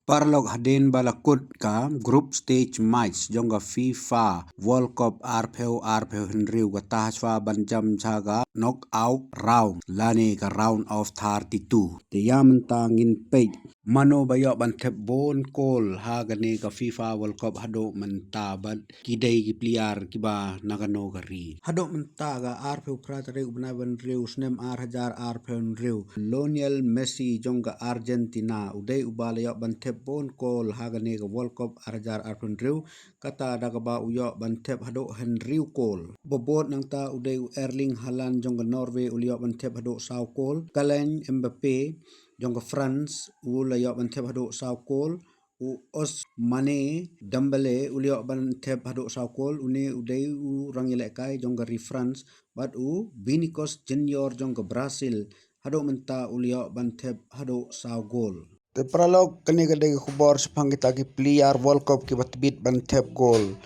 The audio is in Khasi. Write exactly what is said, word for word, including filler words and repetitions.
Paralok, hadien ba la kut ka group stage match jong ka FIFA World Cup arphew arphew hynriew, kata hashwa ban jam sha ka knockout round lane ka round of thirty-two. Te ïa mynta ngin peit mano ba ïoh ban thep bun kol ha kane ka FIFA World Cup haduh mynta bad ki dei ki player kiba na kano ka ri. Haduh mynta ka arphew phra tarik u bnai ba hynriew snem ar hajar arphew hynriew, Lionel Messi jong ka Argentina u dei uba la ïoh ban thep bun kol ha kane ka World Cup ar hajar arphew hynriew, kata da kaba u ïoh ban thep haduh hynriew kol. Ba bud nangta u dei u Erling Haaland jong ka Norway, u la ïoh ban thep haduh saw kol. Kylian Mbappe jong ka France u la ïoh ban thep haduh saw kol. U Ousmane Dembele u la ïoh ban thep haduh saw kol, une u dei u rangïalehkai jong ka ri France, bad u Vinicius Junior jong ka Brazil haduh mynta u la ïoh ban thep haduh saw gol. Te paralok, kane ka dei ka khubor shaphang kita ki player World Cup kiba tbit ban thep gol.